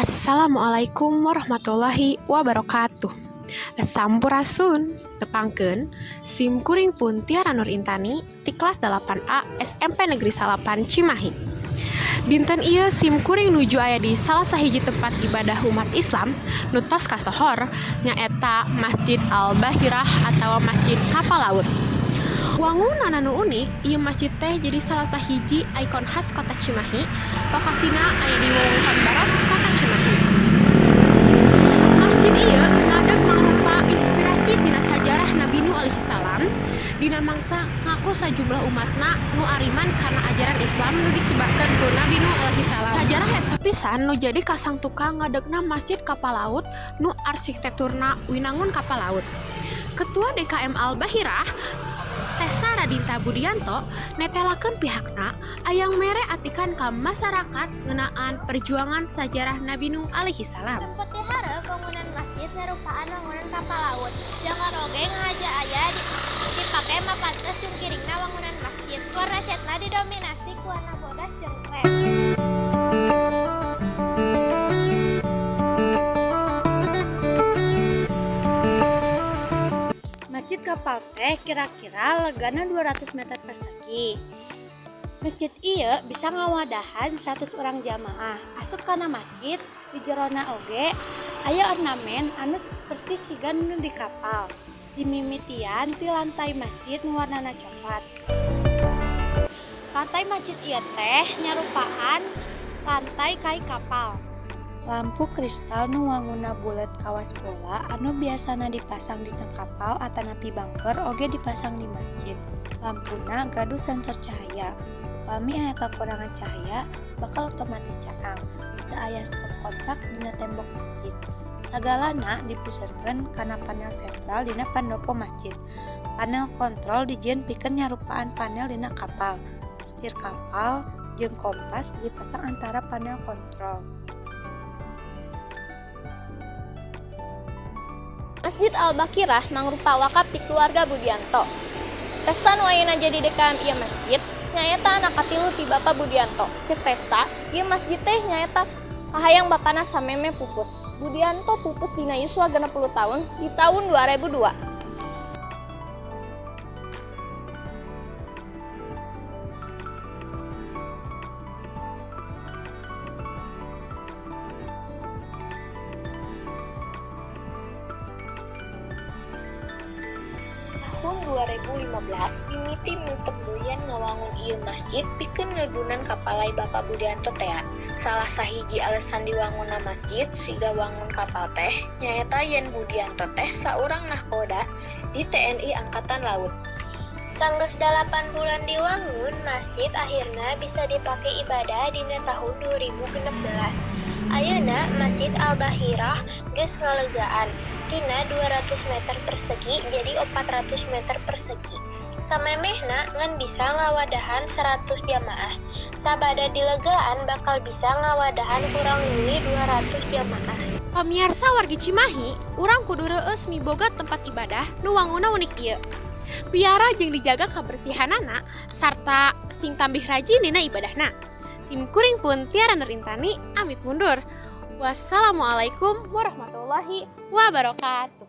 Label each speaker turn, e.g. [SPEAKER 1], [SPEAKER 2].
[SPEAKER 1] Assalamualaikum warahmatullahi wabarakatuh. Sampurasun, tepangkeun sim kuring pun Tiara Nur Intani ti kelas 8A SMP Negeri 9 Cimahi. Dinten ieu sim kuring nuju aya di salah sahiji tempat ibadah umat Islam nu tos kasohor, nyaeta Masjid Al Bahirah atau Masjid Kapal Laut. Wangunana nu unik, ieu masjid teh jadi salah sahiji ikon khas kota Cimahi. Lokasina aya di wewengkon Baros, Kota Cimahi. Masjid ieu ngadeg mangrupa inspirasi tina sajarah Nabi Nuh alaihi salam dina mangsa ngaku sajumlah umatna nu ariman kana ajaran Islam nu disebarkeun ku Nabi Nuh alaihi salam. Sajarah eta pisan nu jadi kasang tukang ngadegna Masjid Kapal Laut nu arsitekturna winangun kapal laut. Ketua DKM Al Bahirah, Testa Radinta Budianto, netelakeun pihakna ayang mere atikan ka masyarakat ngeunaan perjuangan sajarah Nabi Nuh alaihi salam.
[SPEAKER 2] Tempat hareup bangunan masjid nyarupaan bangunan kapal laut. Jangkar oge ngahaja aya dipake mapantes cungkiringna bangunan masjid. Warna catna didominasi ku warna bodas jeung krem.
[SPEAKER 3] Masjid kapal teh kira-kira legana 200 meter persegi. Masjid ieu bisa ngawadahan 100 orang jamaah. Asup kana masjid, di jerona oge aya ornamen anu persis siga nu di kapal. Dimimitian ti lantai masjid nu warnana coklat. Lantai masjid ieu teh nyarupaan lantai kai kapal.
[SPEAKER 4] Lampu kristal nu wangunna bulet kawas bola anu biasana dipasang dina kapal atanapi bunker oge dipasang di masjid. Lampuna gaduh sensor cahaya. Upami aya kakurangan cahaya, bakal otomatis caang. Teu aya stop kontak dina tembok masjid. Sagalana dipuserkeun kana panel sentral dina pandopo masjid. Panel kontrol dijieun pikeun nyarupaan panel dina kapal. Setir kapal jeung kompas dipasang antara panel kontrol.
[SPEAKER 2] Masjid Al Bakirah mangrupa wakaf ti keluarga Budianto. Testa nu ayeuna jadi DKM ieu masjid nyaeta anak katilu ti Bapak Budianto. Cek Testa, ieu masjid teh nyaeta kahayang bapana samemeh pupus. Budianto pupus dina yuswa 60 tahun di tahun 2002.
[SPEAKER 5] Tahun 2015 mimiti mantep doyan ngawangun ieu masjid pikeun neudunan kapalai Bapak Budianto tea. Salah sahiji alasan diwangunna masjid siga wangun kapal teh nyaeta yen Budianto teh saurang nahkoda di TNI Angkatan Laut.
[SPEAKER 2] Sanggeus 8 bulan diwangun, masjid akhirna bisa dipake ibadah dina tahun 2016. Ayeuna Masjid Al Bahirah geus ngalegaan tina 200 meter persegi jadi 400 meter persegi. Samemehna ngan bisa ngawadahan 100 jamaah. Sabada dilegaan bakal bisa ngawadahan kurang leuwih 200 jamaah.
[SPEAKER 1] Pamiarsa wargi Cimahi, urang kudu reueus miboga tempat ibadah nu wanguna unik ieu. Piara jeung dijaga kabersihanana sarta sing tambih rajin dina ibadahna. Sim kuring pun Tiara Nerintani amit mundur. Wassalamualaikum warahmatullahi wabarakatuh.